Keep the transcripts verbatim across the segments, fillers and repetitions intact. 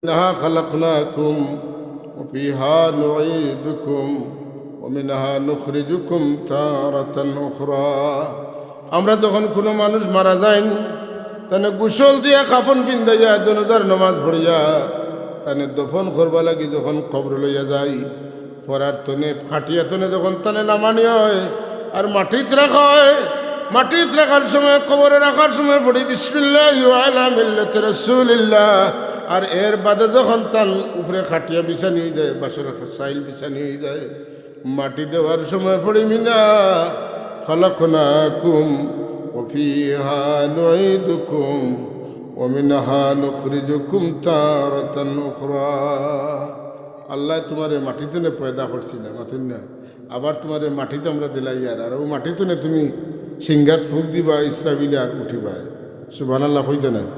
منها خلقناكم وفيها نعيدكم ومنها نخرجكم تارة أخرى। আমরা যখন কুনু মানুষ মারা যাইন, তানে গোসল দিয়া, কাফন পিন্দাইয়া, জানাজার নামাজ পড়িয়া, তানে দফন করবার লাগি যখন কবরো লইয়া যাই, করার তনে, খাটিয়া তনে যখন তানে নামানি অয় আর মাটিত রাখা অয়, মাটিত রাখার সময়, কবরো রাখার সময় পড়ি বিসমিল্লাহি ওয়া আলা মিল্লাতি রাসূলিল্লাহ। আর এর বাদে যখন তান উপরে খাটিয়া বিছানি অই যায়, বাসর চাইল বিছানি অই যায়, মাটি দেওয়ার সময় পড়ি منها خلقناكم وفيها نعيدكم ومنها نخرجكم تارة أخرى। আল্লায় তুমারে মাটি তনে পয়দা করছিলা, মাতইন না? আবার তুমারে মাটিত আমরা দিলাইয়ার, আর অউ মাটি তনে তুমি সিংগাত ফুক দিবায়, ইসরাফিলে আর উঠিবায়। সুবহানাল্লাহ কইতা নায়?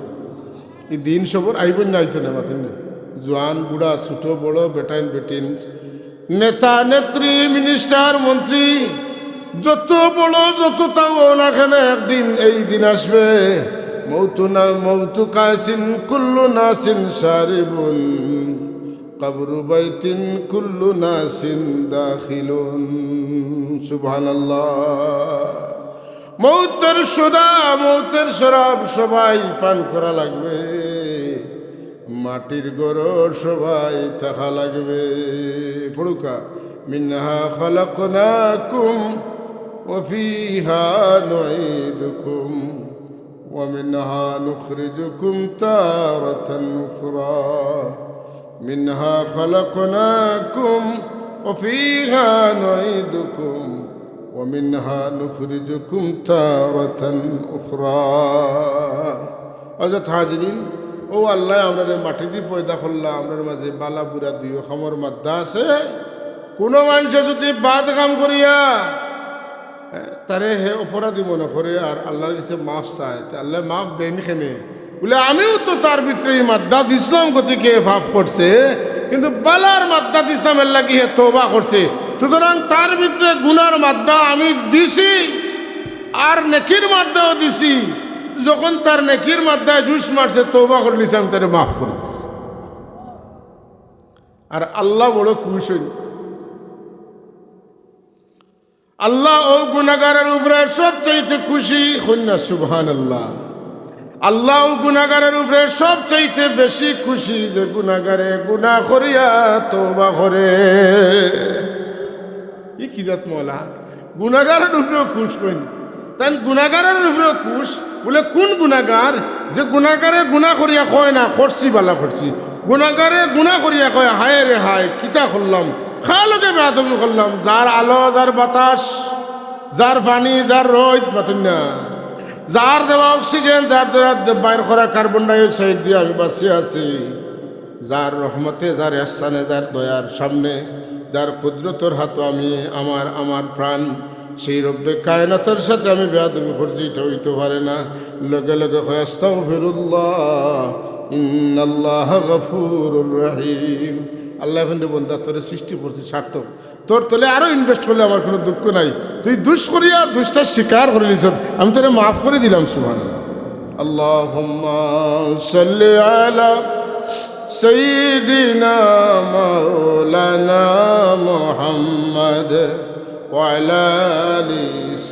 ই দিন সবর আইবো না, আইতো না, মাতইন না? জোয়ান, বুড়া, ছোট, বড়, বেটাইন, বেটিন, নেতা, নেত্রী, মিনিস্টার, মন্ত্রী, যত বড়, যত তাও অও না কেনে, একদিন এই দিন আসবে। موت كاس كل ناس شارب قبر بيت كل ناس داخل। সুবহানাল্লাহ। মউতের সুদা, মউতের শরাব সবাই পান করা লাগবে। মাটির ঘরো সবাই থাকা লাগবে। পড়ুক্কা, منها خلقناكم وفيها نعيدكم ومنها نخرجكم تارة أخرى। منها خلقناكم وفيها نعيدكم ومنها نخرجكم تارة أخرى। হযরত হাজিরিন, অউ আল্লায় আমরারে মাটিদি পয়দা করলা, আমরার মাঝে বালা বুরা দুইও কামর মাদ্দা আছে। কুনু মানষে যুদি বাদ কাম করিয়া তারে হে অপরাধী মনে করে আর আল্লার গেছে মাফ চায়, তে আল্লায় মাফ দেইন কেনে? বুলে, আমিও তো তার ভিতরে ই মাদ্দা দিছলাম, গতিকে হে পাপ করছে, কিন্তু বালার মাদ্দা দিছলাম, এরলাগি হে তওবা করছে। সুতরাং তার ভিতরে গুনার মাদ্দা আমি দিছি, আর নেকির মাদ্দাও দিছি। যখন তার নেকির মাদ্দায় জুশ মারছে, তওবা করিলিছে, আমি তারে মাফ করি দিছি। আর আল্লা বড় খুশ অইন। আল্লা অউ গুনাগারের উপরে সবচাইতে খুশি, কইন না সুবহানাল্লাহ। আল্লা অউ গুনাগারের উপরে সবচাইতে বেশি খুশি যে গুনাগারে গুনা করিয়া তওবা করে। ই কি জাত মওলা? গুনাগারের উপরেও খুশ কইন। তাইন গুনাগারের উপরেও খুশ। বুলে, কুন গুনাগার? যে গুনাগারে গুনা করিয়া কয় না, করছি, বালা করছি। গুনাগারে গুনা করিয়া কয়, হায় রে হায়, কিতা করলাম? কার লগে বেয়াদবি করলাম? যার আলো, যার বাতাস, যার পানি, যার রইদ, মাতইন না। যার দেওয়া অক্সিজেন, যার দেওয়া বাইর করা কার্বন ডাইঅক্সাইড দিয়া আমি বাঁচিয়া আছি। যার রহমতে, যার এহসানে, যার দয়ার সামনে, যার কুদরতর হাতো আমি আমার, আমার প্রাণ, সেই রব্বে কায়নাতর সাথে আমি বেয়াদবি করছি, ইটা অইতো পারে না। লগে লগে কয়, আস্তাগফিরুল্লাহ, ইন্নাল্লাহা গাফুরুর রহিম। আল্লায় কইন, বন্দা, তোরে সৃষ্টি করছি সার্থক, তোর তলে আরো invest করলে আমার কুনু দুঃখ নাই। তুই দুশ করিয়া দুশটা স্বীকার করিলিছস, আমি তোরে মাফ করি দিলাম। সুবহানাল্লাহ। اللهم صل على سيدنا مولانا محمد وعلى آل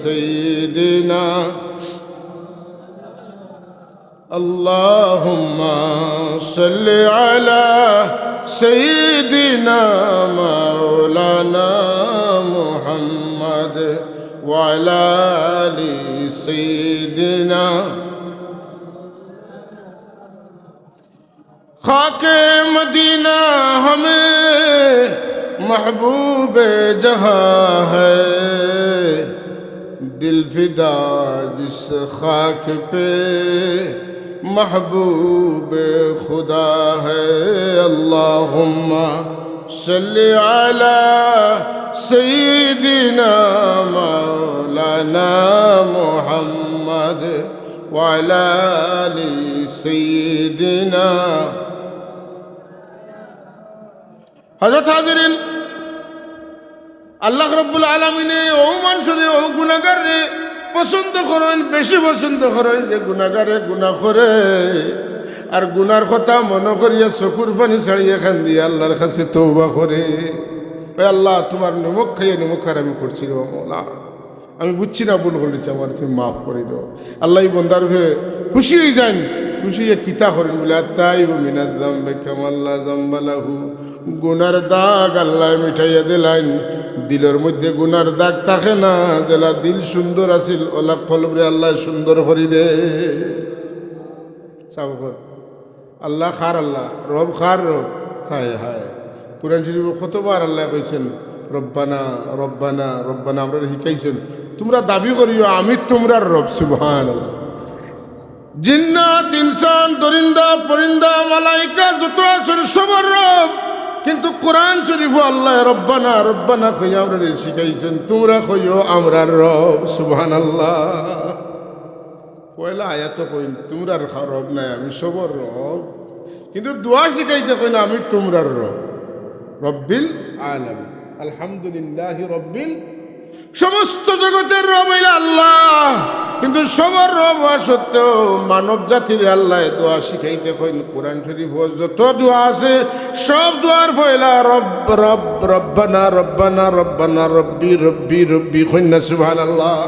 سيدنا اللهم صل على سيدنا مولانا محمد وعلى آل سيدنا خاک مدینہ ہمیں محبوب جہاں ہے، دل فدا جس خاک پہ محبوب خدا ہے۔ اللهم صل على سيدنا مولانا محمد وعلى آل سيدنا। হযরত হাজিরিন, আল্লাহ রব্বুল আলামিনে অউ মানষরে, অউ গুনাগাররে পছন্দ করইন, বেশি পছন্দ করইন, যে গুনাগারে গুনা করে। আর গুনার কথা মনো করিয়া চকুর পানি ছাড়িয়া কান্দিয়া আল্লার কাছে তওবা করে, "ওই আল্লাহ, তুমার নিমক খাইয়া নিমক হারামি করছি রে মওলা, আমি বুঝছি না, ভুল করিছি, আমারে তুমি মাফ করি দেও।" আল্লায় ই বন্দার উপরে খুশি অইযাইন, খুশি অইয়া কিতা করইন বুলে, "আত্তাইবু মিনাজ জামবি কামান লা জামবা লাহু।" গুনার দাগ আল্লায় মিটাইয়া দিলাইন, দিলর মধ্যে গুনার দাগ থাকে না, যেলা দিল সুন্দর আছিল, অলা কলবরে আল্লায় সুন্দর করি দে। সাবকর। আল্লাহ কার আল্লাহ, রব কার রব। হায় হায়, কুরআন শরীফো কতবার আল্লায় কইছইন, "রব্বানা, রব্বানা, রব্বানা", আমরারে শিখাইছইন, "তুমরা দাবি করিও আমি তুমরার রব।" সুবহানাল্লাহ। জিন্নাত, ইনসান, দরিন্দা, পরিন্দা, মালাইকা যত আছইন সবর রব। কিন্তু কুরআন শরীফো আল্লায় "রব্বানা, রব্বানা" কইয়া আমরারে শিখাইছইন, "তুমরা কইও আমরার রব।" সুবহানাল্লাহ। পয়লা আয়াতো কইন, "তুমরার খা-, রব নাই, আমি সবর রব।" কিন্তু দোয়া শিখাইতে কইন, "আমি তুমরার রব।" রব্বিল আলামিন, আলহামদুলিল্লাহি রব্বিল, সমস্ত জগতের রব অইলা আল্লাহ। কিন্তু সবর রব অওয়া সত্ত্বেও মানব জাতিরে আল্লায় দোয়া শিখাইতে কইন। কুরআন শরীফো যত দোয়া আছে, সব দোয়ার পয়লা রব, রব, রব্বানা, রব্বানা, রব্বানা, রব্বি, রব্বি, রব্বি। কইন না সুবহানাল্লাহ।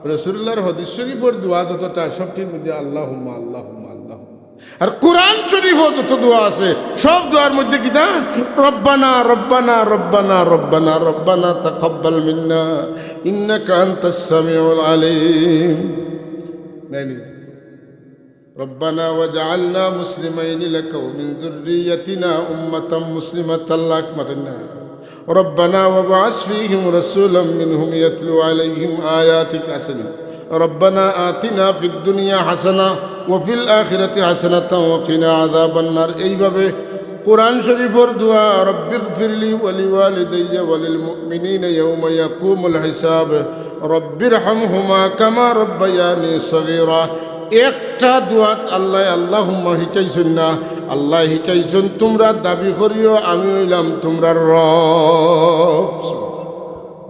রাসূলুল্লাহর হাদিস শরীফর দোয়া যতটা, সবটির মধ্যে আল্লাহুম্মা, আল্লাহুম্মা, আল্লাহুম্মা। আর কুরআন শরীফো যত দোয়া আছে, সব দোয়ার মধ্যে কিতা? রব্বানা, রব্বানা, রব্বানা, রব্বানা, রব্বানা তাকাব্বাল মিন্না ইন্নাকা আনতাস সামিউল আলিম। নায়নি? "রব্বানা ওয়াজআলনা মুসলিমাইনি লাকা ওয়া মিন যুররিয়াতিনা উম্মাতাম মুসলিমাতাল লাক", মাতইন না। "রব্বানা ওয়াবআস ফীহিম রাসূলাম মিনহুম ইয়াতলু আলাইহিম আয়াতিকা", আছেনি? "রব্বানা আতিনা ফিদ দুনিয়া হাসানা ওয়া ফিল আখিরাতি হাসানাতাও ওয়া কিনা আযাবান নার।" এইভাবে কুরআন শরীফর দোয়া, "রব্বিগফিরলি ওয়া লিওয়ালিদাইয়া ওয়া লিল মুমিনিনা ইয়াওমা ইয়াকুমুল হিসাব, রব্বিরহামহুমা কামা রব্বায়ানি সগীরা।" একটা দোয়াত আল্লায় আল্লাহুম্মা শিখাইছইন না, আল্লায় শিখাইছইন, "তুমরা দাবি করিও আমি অইলাম তুমরার রব।"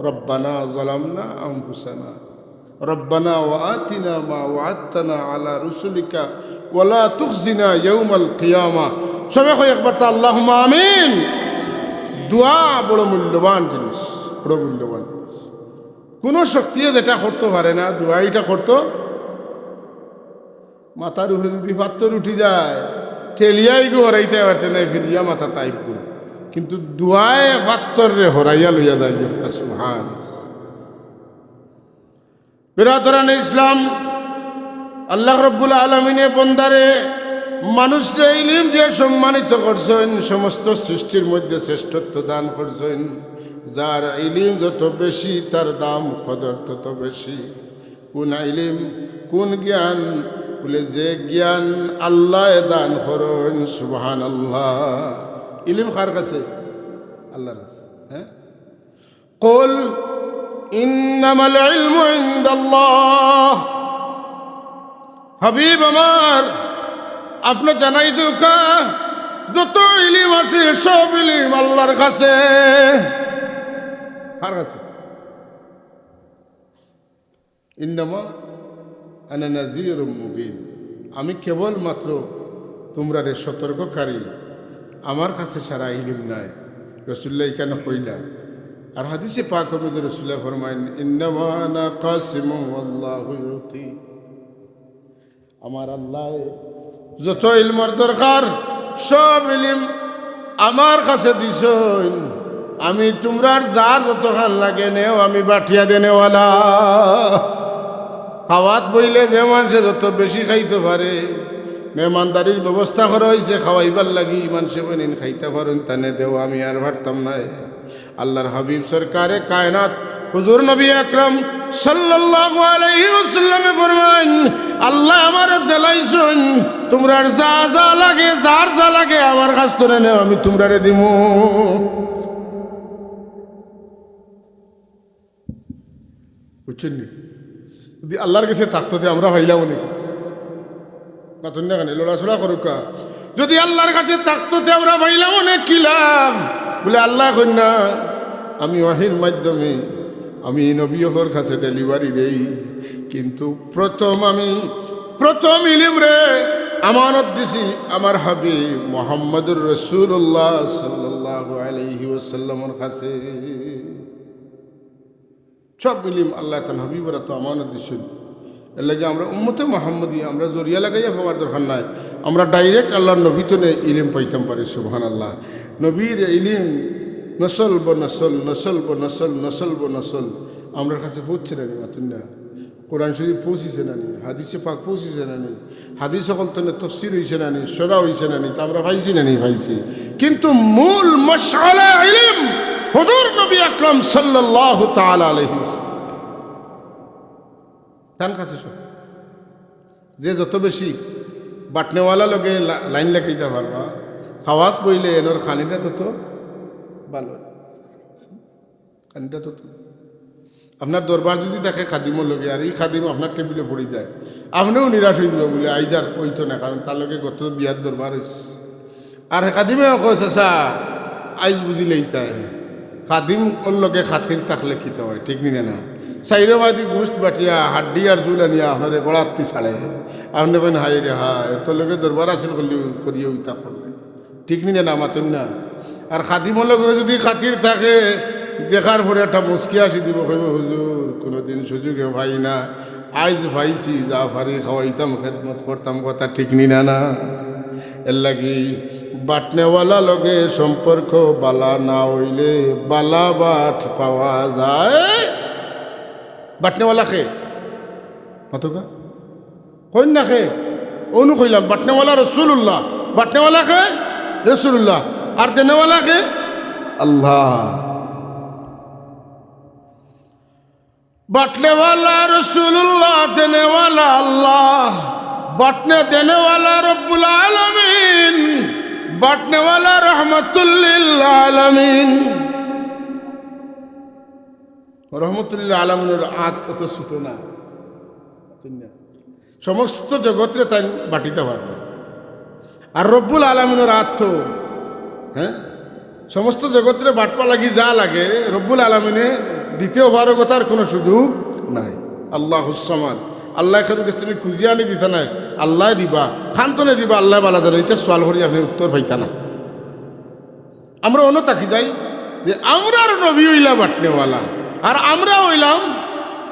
রব্বানা যালামনা আনফুসানা, রব্বানা ওয়া আতিনা মা ওয়াআদতানা আলা রুসুলিকা ওয়া লা তুখজিনা ইয়াউমাল কিয়ামা। সবে কই একবার তো আল্লাহুম্মা আমিন। দোয়া বড় মূল্যবান জিনিস, বড় মূল্যবান জিনিস। কুনু শক্তিয়ে যেটা করতো পারে না, দোয়ায় ইটা করতো। মাথার উপরে যদি পাত্থর উঠি যায়, ঠেলিয়া ইগু হরাইতায় পারতে নায়, ফিরিয়া মাথাত আইবো। কিন্তু দোয়ায় পাত্থররে হরাইয়া লইয়া যায়। সুবহান। বেরাদরানে ইসলাম, আল্লাহ রব্বুল আলামিনে বন্দারে, মানুষরে ইলিম দিয়া সম্মানিত করছইন, সমস্ত সৃষ্টির মধ্যে শ্রেষ্ঠত্ব দান করছইন। যার ইলিম যত বেশি, তার দাম কদর তত বেশি। কোন ইলিম, কোন জ্ঞান? বলে, যে জ্ঞান আল্লায় দান করইন। সুবহানাল্লাহ। ইলিম কার কাছে? আল্লাহর কাছে। হ্যাঁ, কুল ইন্নামাল ইলমু ইনদাল্লাহ। হাবিব আমার, আপনে জানাই দেউক্কা, যত ইলিম আছে, সব ইলিম আল্লাহর কাছে। কার কাছে? ইন্নামা আনা নাযীরুম মুবীন, আমি কেবলমাত্র তুমরারে সতর্ককারী, আমার কাছে ছাড়া ইলিম নাই। রাসূলুল্লায় ইখান কইলা। আর হাদিসে পাকর মধ্যে রাসূলুল্লায় ফরমাইন, "ইন্নামা আনা কাসিমুন ওয়াল্লাহু ইউতি।" আমার আল্লায় যত ইলমর দরকার, সব ইলিম আমার কাছে দিছইন। আমি তুমরার যার যতখান লাগে নেও, আমি বাটিয়া দেনেওয়ালা। খাওয়াত বইলে যে মানষে যত বেশি খাইতো পারে, মেহমানদারির ব্যবস্থা করা অইছে খাওয়াইবার লাগি, মানষে কইন, "ইন খাইতা পারইন, তানে দেও, আমি আর পারতাম নায়।" আল্লাহর হাবিব সরকারে কায়নাত হুজুর নবী আকরাম সাল্লাল্লাহু আলাইহি ওয়াসাল্লামে ফরমাইন, "আল্লায় আমারে দেলাইছইন, তুমরার যা যা লাগে, যার যা লাগে, আমার কাছ তনে নেও, আমি তুমরারে দিমু।" বুঝছইন নি? যদি আল্লাহর কাছে থাকতো, তে আমরা পাইলাম অনে। মাতইন না কেনে? লড়াচড়া করউক্কা। যদি আল্লাহর কাছে থাকতো, তে আমরা পাইলাম অনে কিলাম? বলে, আল্লায় কইন না, আমি ওয়াহির মাধ্যমে আমি নবী অকলর কাছে delivery দেই, কিন্তু প্রথম আমি, প্রথম ইলিমরে আমানত দিছি আমার হাবিব মুহাম্মদুর রাসূলুল্লাহ সাল্লাল্লাহু আলাইহি ওয়াসাল্লামর কাছে। সব ইলিম আল্লাহ তাআলা হাবিবর আতো আমানত দিছইন। এর লাগি আমরা উম্মতে মুহাম্মদী, আমরা জরিয়া লাগাইয়া পাওয়ার দরকার নাই। আমরা direct আল্লাহর নবী তনে ইলিম পাইতাম পারি। সুবহানাল্লাহ। নবীর ইলিম নসল ব নসল, নসল ব নসল, নসল ব নসল আমরার কাছে পৌঁছছে না নি, মাতুন না? কোরআন শরীফ পৌঁছিছে না নি? হাদিসে পাক পৌঁছিছে না নি? হাদিস অকল তনে তফসির অইছে না নি? শরা অইছে না নি? তা আমরা পাইছি না নি? পাইছি। কিন্তু মূল মশআলা ইলিম হুজুর নবী আকরাম সাল্লাল্লাহু তাআলা আলাইহি ওয়াসাল্লাম। তান কাছে সব। যে যত বেশি বাটনেওয়ালা লগে লা-, লাইন লাগাইতা পারবা, খাওয়াত বইলে এনর খানিটা তত ভালা। খানিটা তত। আপনার দরবার যদি থাকে খাদিমর লগে, আর ই খাদিম আপনার টেবিলো পড়ি যায়, আপনেও নিরাশ অইযিবা বুলে, "আইজ আর অইতো না, কারণ তার লগে গত বিয়াত দরবার অইছে।" আর খাদিমেও কয়, "চাচা, আইজ বুঝিলে ইতায় খাদিমর লগে খাতির থাকলে কিতা অয়, ঠিক নি না?" চাইরোবায়দি গুস্ত বাটিয়া, হাড্ডি আর জুল আনিয়া আপনারে গড়াত্তি ছাড়ে। আপনে কইন, "হায় রে হায়, তোর লগে দরবার আছিল করিও ইতা করলে।" ঠিক নি না? মাতুন না। আর খাদিমর লগে যদি খাতির থাকে, দেখার পরে একটা মুচকি হাসি দিবো, কইবো, "হুজুর, কুনুদিন সুযোগে পাই না, আইজ পাইছি, যা পারি খাওয়াইতাম, খেদমত করতাম, কথা ঠিক নি না?" না, এর লাগি বাটনেওয়ালা লগে সম্পর্ক বালা না অইলে বালা বাট পাওয়া যায়? বাটনেওয়ালা কে? মাতউক্কা। কইন না কে? অনো কইলাম, বাটনেওয়ালা রসুলুল্লাহ। বাটনেওয়ালা কে? রসুলুল্লাহ। আর দেনেওয়ালা কে? আল্লাহ। বাটনেওয়ালা রসুলুল্লাহ, দেনেওয়ালা আল্লাহ। বাটনে দেনেওয়ালা রব্বুল আলামিন, বাটনেওয়ালা রহমাতুল লিল আলামিন। রহমাতুল লিল আলামিনর আত অত ছুটো না। সমস্ত জগতরে তাইন বাটিতা পারবা। আর রব্বুল আলামিনর আত তো, হ্যাঁ, সমস্ত জগতরে বাটবার লাগি যা লাগে, রব্বুল আলামিনে দিতে অপারগতার কুনু সুযোগ নাই। আল্লাহুস সামাদ। আল্লায় কেউর গেছ থনে খুজিয়া আনি দিতা নায়, আল্লায় দিবা। কান থনে দিবা, আল্লায় বালা জানইন। ইটা সওয়াল করি আপনে উত্তর পাইতা না। আমরা অনো থাকি যাই যে আমরার নবী অইলা বাটনেওয়ালা, আর আমরা অইলাম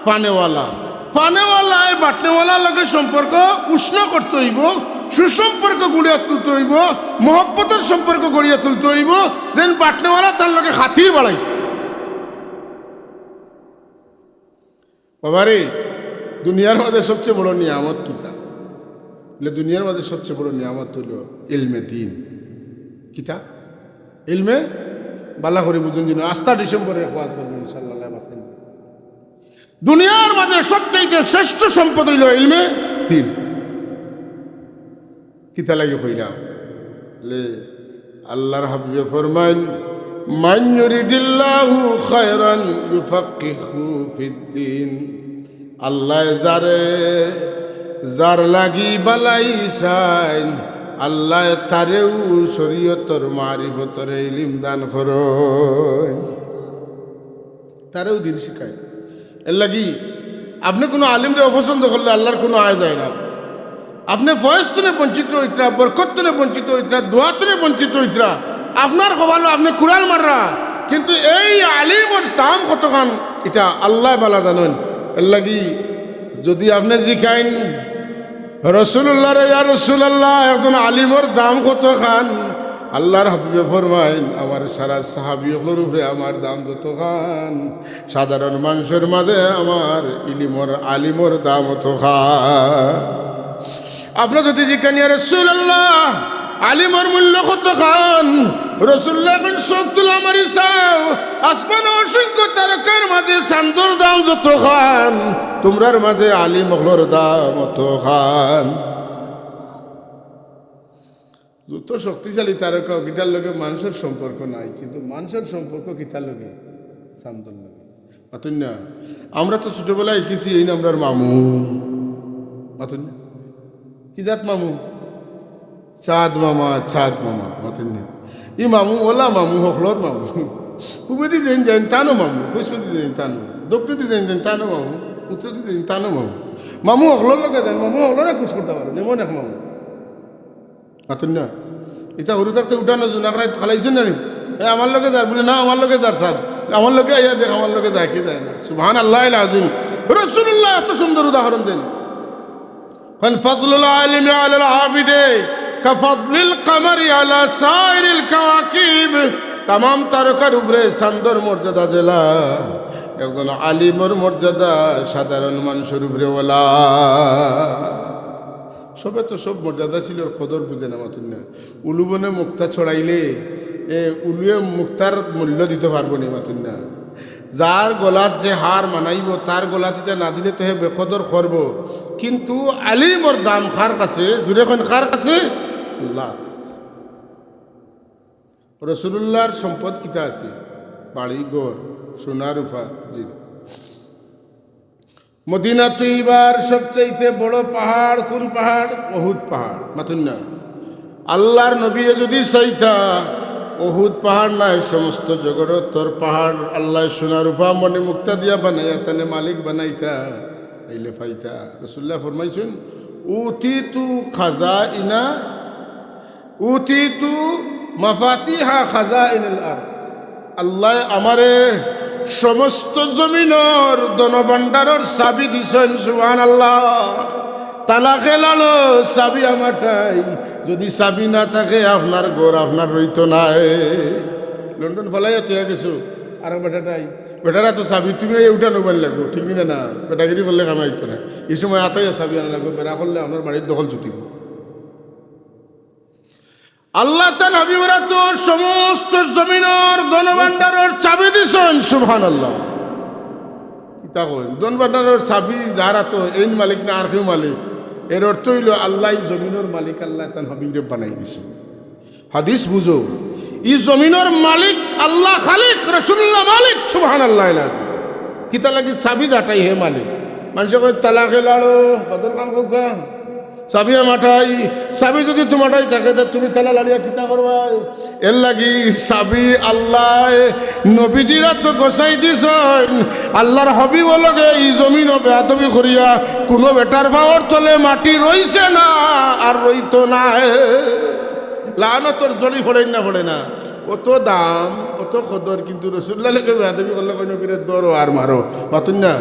পানেওয়ালা। পানেওয়ালায় বাটনেওয়ালার লগে সম্পর্ক উষ্ণ করতে অইবো, সুসম্পর্ক গড়িয়া তুলতে অইবো, মহব্বতর সম্পর্ক গড়িয়া তুলতে অইবো, যেন বাটনেওয়ালা তার লগে খাতির বাড়াই। বাবারে, দুনিয়ার মাঝে সবচেয়ে বড় নিয়ামত কিতা? বলে, দুনিয়ার মাঝে সবচেয়ে বড় নিয়ামত অইলো ইলমে দিন। কিতা? ইলমে, বালা করি বুঝুন যেন, আস্তা ডিসেম্বরে ওয়াজ করবো ইনশাআল্লাহ। দুনিয়ার মাঝে সবচাইতে শ্রেষ্ঠ সম্পদ অইলো ইলমে দিন। কিতা লাগি কইলাম? লে, আল্লাহর হাবিবে ফরমাইন, "মান ইউরিদিল্লাহু খায়রান ইউফাক্কিহু ফিদ্দিন।" আল্লায় যারে, যার লাগি বালাই চাইন, আল্লায় তারেউ শরীয়তর মারিফতর ইলিম দান করইন। তারেউ দিন শিখাইন। এর লাগি আপনে কুনু আলিমরে অপছন্দ করলে আল্লাহর কুনু আয় যায় না। আপনে ফয়েজ থনে বঞ্চিত অইতরা, বরকত থনে বঞ্চিত অইতরা, দোয়া থনে বঞ্চিত অইতরা। আপনার কপালো আপনে কুড়াল মাররা, কিন্তু এই আলিমর দাম কতখান, ইটা আল্লায় বালা জানইন। এর লাগি যদি আপনে জিকাইন, রসুলুল্লাহরে, "ইয়া রাসূলুল্লাহ, একজন আলিমর দাম কতখান?" আল্লাহর হাবিবে ফরমাইন, "আমার সারা সাহাবী অকলর উপরে আমার দাম যতখান, সাধারণ মানষর মাঝে আমার ইলিমর আলিমর দাম অতখান।" আপনে যদি জিকাইন, "ইয়া রাসূলুল্লাহ, আলিমর মূল্য কতখান?" রসুলুল্লায় কইন, "চউখ তুলা মারি চাও, আসমানো অসংখ্য তারকার মাঝে চান্দর দাম যতখান, তুমরার মাঝে আলিম অকলর দাম অতখান।" যত শক্তিশালী তারকা অউক, ইটার লগে মানষর সম্পর্ক নাই, কিন্তু মানষর সম্পর্ক কিতার লগে? চান্দর লগে। মাতইন না? আমরা তো ছোটবেলায় শিখছি, এইন আমরার মামু। মাতইন না? কি জাত মামু? চাঁদ মামা, চাঁদ মামা। মাতইন না? ই মামু, অলা মামু, হকলর মামু। পূবেদি যেইন যাইন, তানও মামু। পশ্চিমেদি যেইন, তানও। দক্ষিণেদি যেইন যাইন, তানও মামু। উত্তরেদি যেইন, তানও মামু। মামু হকলর লগে যাইন, মামু হকলরে খুশ করতা পারইন, এমন এক মামু। মাতুন না। ইতা হুরু থাকতে উঠানো জুনাক রাইত খালাইছইন না নি? এ, আমার লগে যার, বলে, "না, আমার লগে যার স্যার, আমার লগে আইয়া দেখ, আমার লগে যায় কি যায় না।" সুবহানাল্লাহিল আজিম। রাসূলুল্লাহ এত সুন্দর উদাহরণ দেন। কইন, "ফাদলুল আলিমি আলাল আবিদে কাফাদলিল কামারি আলা সাইরিল কাওয়াকিব।" তামাম তারকার উপরে চান্দর মর্যাদা যেলা, একজন আলিমর মর্যাদা সাধারণ মানুষর উপরে ওলা। সবে তো সব মর্যাদা ছিল, কদর বুঝে না, মাতুন না। উলু বনে মুক্তা ছড়াইলে এ উলুয়ে মুক্তার মূল্য দিতে পারবো নি, মাতুন না। যার গলাত যে হার মানাইবো, তার গলাত ইতা না দিলে তো হে বেকদর করবো। কিন্তু আলিমর দাম কার কাছে? জুরে কইন, কার কাছে? আল্লাহ। রাসূলুল্লাহর সম্পদ কিতা আছে? বাড়ি ঘর, সোনা রূপা, জি। মদিনা তৈবার সবচাইতে বড় পাহাড় কোন পাহাড়? উহুদ পাহাড়। মাতুন না। আল্লাহর নবীয়ে যদি চাইতা, উহুদ পাহাড় নায়, সমস্ত জগতর পাহাড় আল্লাহ সোনা রূপা মণি মুক্তা দিয়া বানাইয়া তানে মালিক বানাইতা, তাইলে পাইতা। রাসূলুল্লাহ ফরমাইছইন, "উতিতু খাজাইনা, উতিতু মাফাতিহা খাজাইনিল আরদ।" আল্লাহ আমারে সমস্ত জমিনর ধনভাণ্ডারর চাবি দিছইন, সুবহানাল্লাহ। তালা খেলালো, চাবি আমাটাই, যদি চাবি না থাকে, আপনার ঘর আপনার রইতো নায়। লন্ডন ফালাইয়া থইয়া গেছো, আর বেটাটাই, বেটারা তো চাবি, তুমি এই উঠানো পারলে লাগবো, ঠিক না? না, বেটাগিরি করলে কামাইতো না। এই সময় আতাইয়া চাবি আনা লাগবো, বেড়া করলে আপনার বাড়ির দখল ছুটিব। আল্লাহ তান হাবিবরা তো সমস্ত জমিনর ধনভাণ্ডারর চাবি দিছইন, সুবহানাল্লাহ। কিতা কইন, ধনভাণ্ডারর চাবি যারা তো এইন মালিক না আর কেউ মালিক, এর অর্থ অইলো আল্লাহ এই জমিনর মালিক, আল্লাহ তান হাবিবরে বানাই দিছইন। হাদিস বুঝো, ই জমিনর মালিক আল্লাহ খালিক, রাসূলুল্লাহ মালিক, সুবহানাল্লাহ। কিতা লাগি চাবি যাটাই হে মালিক। মানষে কয়, "তালা খেলালো, কদর কাম করবা।" চাবি আমাটাই, চাবি যদি তোমাটাই থাকে, তে তুমি তালা লাড়িয়া কিতা করবায়? এর লাগি চাবি আল্লাহ নবীজির আতো গছাই দিছইন। আল্লাহর হাবিব লগে ই জমিনো বেয়াদবি করিয়া কোনো বেটার পাওর তলে মাটি রইছে না, আর রইতো নায়। লানতর জড়ি পড়েন না, পড়ে না? অত দাম, অত কদর, কিন্তু রাসূলুল্লাহ লগে বেয়াদবি করলে কইন, "কিরে, ধরো আর মারো।" মাতুন না,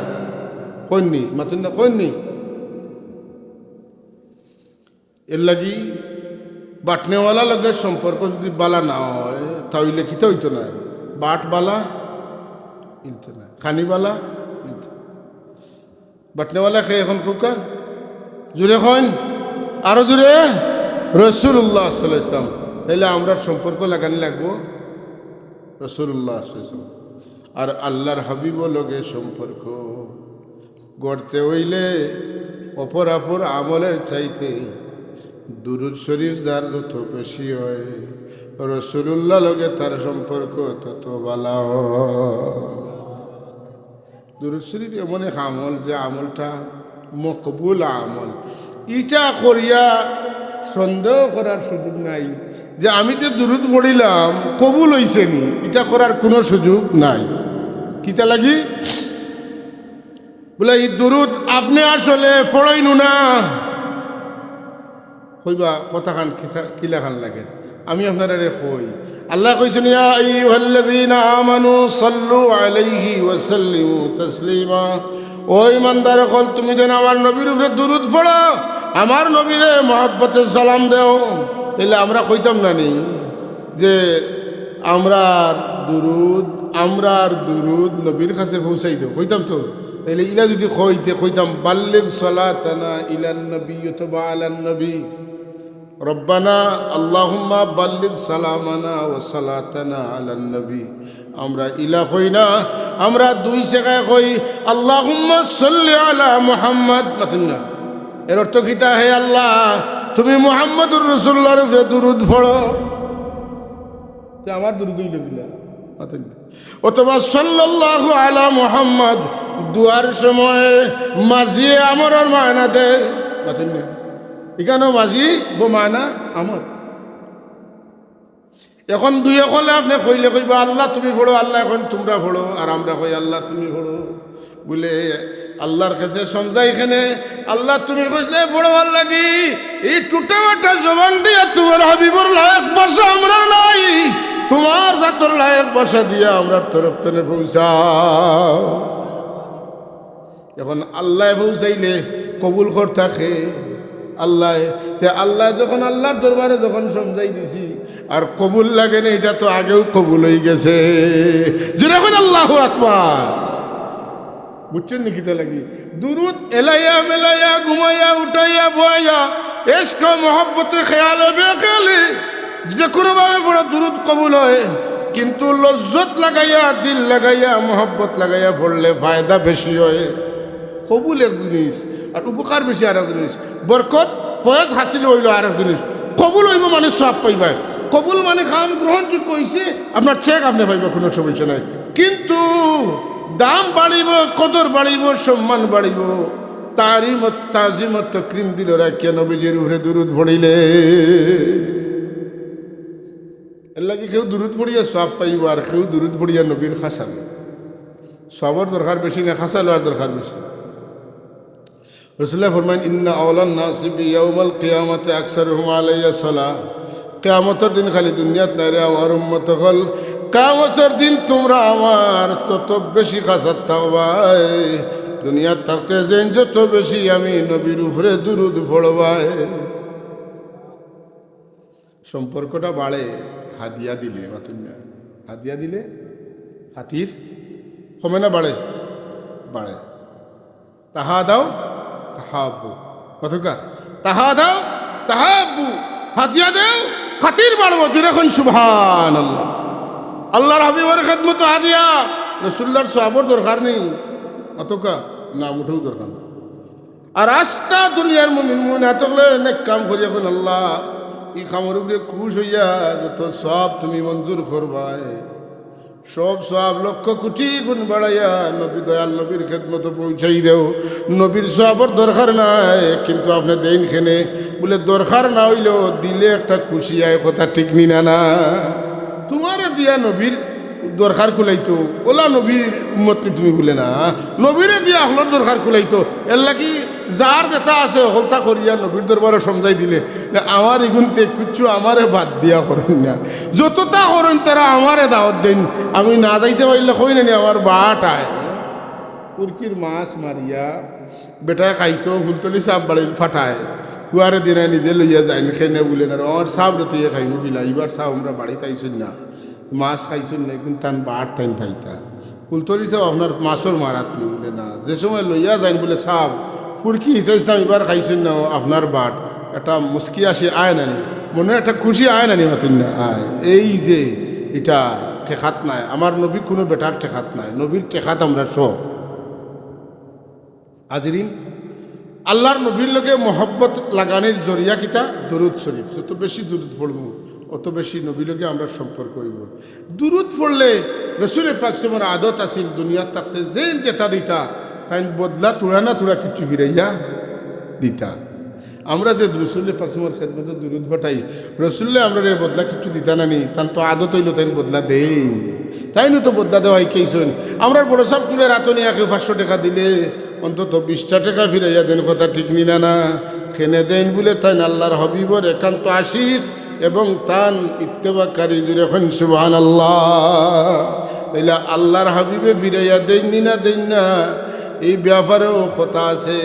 কইন নি, মাতুন না, কইন নি। এর লাগি বাটনেওয়ালা লগে সম্পর্ক যদি বালা না হয়, তা অইলে কিতা অইতো নায়? বাট বালা মিলতো নায়, খানি বালা মিলতো নায়। বাটনেওয়ালা কে অখন কউক্কা? জুরে কইন, আরো জুরে। রাসূলুল্লাহ সাল্লাল্লাহু আলাইহি ওয়াসাল্লাম। তাইলে আমরার সম্পর্ক লাগানি লাগবো রাসূলুল্লাহ সাল্লাল্লাহু আলাইহি ওয়াসাল্লাম। আর আল্লাহর হাবিবর লগে সম্পর্ক গড়তে অইলে অপর অপর আমলের চাইতে দুরুদ শরীফ যার যত বেশি হয়, রাসূলুল্লাহ লগে তার সম্পর্ক তত বালা হয়। দুরুদ শরীফ এমন এক আমল, যে আমলটা মকবুল আমল। ইটা করিয়া সন্দেহ করার সুযোগ নাই যে আমি যে দুরুদ পড়িলাম, কবুল অইছে নি, ইটা করার কোনো সুযোগ নাই। কিতা লাগি? বলে, "ই দুরুদ আপনে আসলে পড়ইনু না।" কইবা, "কথাখান কিতা, কিলাখান লাগে?" আমি আপনারারে কই, আল্লাহ কইছইন, "ইয়া আইয়ুহাল্লাযীনা আমানু সাল্লু আলাইহি ওয়া সাল্লিমু তাসলিমা।" ও ইমানদার অকল, তুমি যেন আমার নবীর উপরে দুরুদ পড়ো, আমার নবীরে মহব্বতে সালাম দেও। তাইলে আমরা কইতাম না নি যে, "আমরার দুরুদ, আমরার দুরুদ নবীর কাছে পৌঁছাই দেও"? কইতাম তো। তাইলে ইলা যদি কইতে, কইতাম, "বাল্লিগ সালাতানা ইলান নবী অথবা আলান নবী।" রব্বানা আল্লাহুম্মা বাল্লিগ সালামানা ওয়া সালাতানা আলান নবী। আমরা ইলা কই না, আমরা দুই জাগায় কই, "আল্লাহুম্মা সাল্লি আলা মুহাম্মদ।" মাতুন না। এর অর্থ কিতা? "হে আল্লাহ, তুমি মুহাম্মদুর রাসূলুল্লাহর উপরে দুরুদ পড়ো।" তে আমার দুরুদ অইলো কিলা? মাতুন না। অথবা সাল্লাল্লাহু আলা মুহাম্মদ, দোয়ার সময় মাজিয়ে আমরর মানা দেয়। মাতুন না। ইখানো মাজি বো মানা আমর। অখন দুই অকলে আপনে কইলে কইবা, "আল্লাহ তুমি পড়ো", আল্লায় কইন, "তুমরা পড়ো", আর আমরা কই, "আল্লাহ তুমি পড়ো।" বলে, আল্লাহর কাছে সমঝাই কেনে, "আল্লাহ, তুমি কইছলায় পড়বার লাগি, ই টুটাফাটা জবান দিয়া তুমার হাবিবর লায়েক ভাষা আমরার নাই, তুমার জাতর লায়েক ভাষা দিয়া আমরার তরফ তনে পৌঁছাও।" এখন আল্লায় পৌঁছাইলে কবুল করতা কে? আল্লায়। তে আল্লায় যখন আল্লাহর দরবারে যখন সমঝাই দিছি, আর কবুল লাগে না, ইটা তো আগেউ কবুল অইগেছে। জোরে কইন আল্লাহু আকবার। বুঝছইন নি কিতা লাগি? দুরুদ এলাইয়া মেলাইয়া, ঘুমাইয়া উঠাইয়া বওয়াইয়া, ইশক মহব্বতে খেয়ালে বেখেয়ালে যে কুনুভাবে পড়ো দুরুদ কবুল অয়, কিন্তু লজ্জত লাগাইয়া, দিল লাগাইয়া, মহব্বত লাগাইয়া পড়লে ফায়দা বেশি অয়। কবুল এক জিনিস, আর উপকার বেশি আরক জিনিস। বরকত, ফয়েজ হাসিল অইলো আরক জিনিস। কবুল অইবো মানে সওয়াব পাইবায়। কবুল মানে কাম গ্রহণযোগ্য অইছে, আপনার চেক আপনে পাইবা, কুনু সমস্যা নাই। কিন্তু দাম বাড়িবো, কদর বাড়িবো, সম্মান বাড়িবো। তারিম, তাজিম, তকরিম দিল রাখিয়া নবীজির উপরে দুরুদ পড়িলে। এরলাগি কেউ দুরুদ পড়িয়া সওয়াব পাইবো, আর কেউ দুরুদ পড়িয়া নবীর খাসা লইবো। সওয়াবর দরকার বেশি না, খাসা লওয়ার দরকার বেশি। রাসুলুল্লায় ফরমাইন, "ইন্না আওলান নাসি বি ইয়াউমাল কিয়ামাতি আকসারুহুম আলাইয়া সালাহ।" কিয়ামতর দিন খালি দুনিয়াত নায় রে আমার উম্মত অকল, কিয়ামতর দিন তুমরা আমার তত বেশি খাসাত থাকবায়। দুনিয়াত থাকতে যেইন যত বেশি আমি নবীর উপরে দুরুদ পড়বায়। সম্পর্কটা বাড়ে হাদিয়া দিলে, মাতুন না? হাদিয়া দিলে খাতির কমে না বাড়ে? বাড়ে। তাহাদাও তাহাব্বু। কতকা? তাহাদাও তাহাব্বু। হাদিয়া দেও, খাতির বাড়বো। জোরে কইন সুবহানাল্লাহ। আল্লাহর হাবিবর খেদমতো হাদিয়া, রাসুলুল্লাহর সওয়াবর দরকার নি? কতকা? না, মোটেও দরকার নাই। আর আস্তা দুনিয়ার মুমিন মুমিনাত অকলে নেক কাম করিয়া কইন, "আল্লাহ, ই কামর উপরে খুশ অইয়া যত সওয়াব তুমি মঞ্জুর করবায়, সব সওয়াব লক্ষ কোটি গুণ বাড়াইয়া নবী, দয়াল নবীর খেদমতো পৌঁছাই দেও। নবীর সওয়াবর দরকার নাই, কিন্তু আপনে দেইন কেনে?" বুলে, "দরকার না অইলেও দিলে একটা খুশি আয়, কথা ঠিক নি না? না, তুমারে দিয়া নবীর দরকার কুলাইতো, অলা নবীর উম্মত নি তুমি?" বুলে, "না, নবীরে দিয়া অকলর দরকার কুলাইতো।" এরলাগি যার যেতা আছে, হকলতা করিয়া নবীর দরবারো সমঝাই দিলে, না, আমার ইগুনতে কিচ্ছু আমারে বাদ দিয়া করইন না, যততা করইন তারা আমারে দাওয়াত দেইন, আমি না যাইতে পারলে কইন নি আমার বাট আয়। ফুরকির মাছ মারিয়া বেটায় খাইতো, ফুলতলি সাব বাড়িত ফাটায়, ফুয়ারে দিরায় নিজে লইয়া যাইন, কেনে বুলে না, "আমার সাবরে থইয়া খাইমু কিলা, ইবার সাব আমরার বাড়িত আইছইন না।" মাছ খাইছইন না, কিন্তু তান বাট তাইন পাইতা। ফুলতলি সাব আপনার মাছর মারাত নি? বুলে না। যে সময় লইয়া যাইন বুলে, "সাব, ফুরকি হিসাইস না, ইবার খাইছইন না, আপনার বাট।" একটা মুস্কি আসি আয় না নি, মনো একটা খুশি আয় না নি, মাতুন না? আয়। এই যে ইটা ঠেকাত নায়, আমার নবী কুনু বেটার ঠেকাত নায়, নবীর ঠেকাত আমরা সব। হাজিরিন, আল্লাহর নবীর লগে মহব্বত লাগানির জরিয়া কিতা? দুরুদ শরিফ। যত বেশি দুরুদ পড়মু, অত বেশি নবীর লগে আমরার সম্পর্ক অইবো। দুরুদ পড়লে রসুলে পাক সাল্লাল্লাহু আলাইহি ওয়াসাল্লামর আদত আছিল, দুনিয়াত থাকতে যেইন যেতা দিতা, তাইন বদলা থুড়া না থুড়া কিচ্ছু ফিরাইয়া দিতা। আমরা যে রসুলে পাক সাল্লাল্লাহু আলাইহি ওয়াসাল্লামর খেদমতো দুরুদ পাঠাই, রসুলে আমরারে বদলা কিচ্ছু দিতা না নি, তান তো আদত অইলো তাইন বদলা দেইন, তাইনও তো বদলা দেওয়া হিকাইছইন। আমরার বড় সাব কুলে রাতো নিয়া কেউ পাঁচশো টেকা দিলে অন্তত বিশটা টেকা ফিরাইয়া দেইন, কথা ঠিক নি না? না, কেনে দেইন বুলে তাইন আল্লাহর হাবিবর একান্ত আশিক এবং তান ইত্তেবাকারী। জুরে কইন সুবহানাল্লাহ। তাইলে আল্লাহর হাবিবে ফিরাইয়া দেইন নি না দেইন না, এই ব্যাপারেও কথা আছে।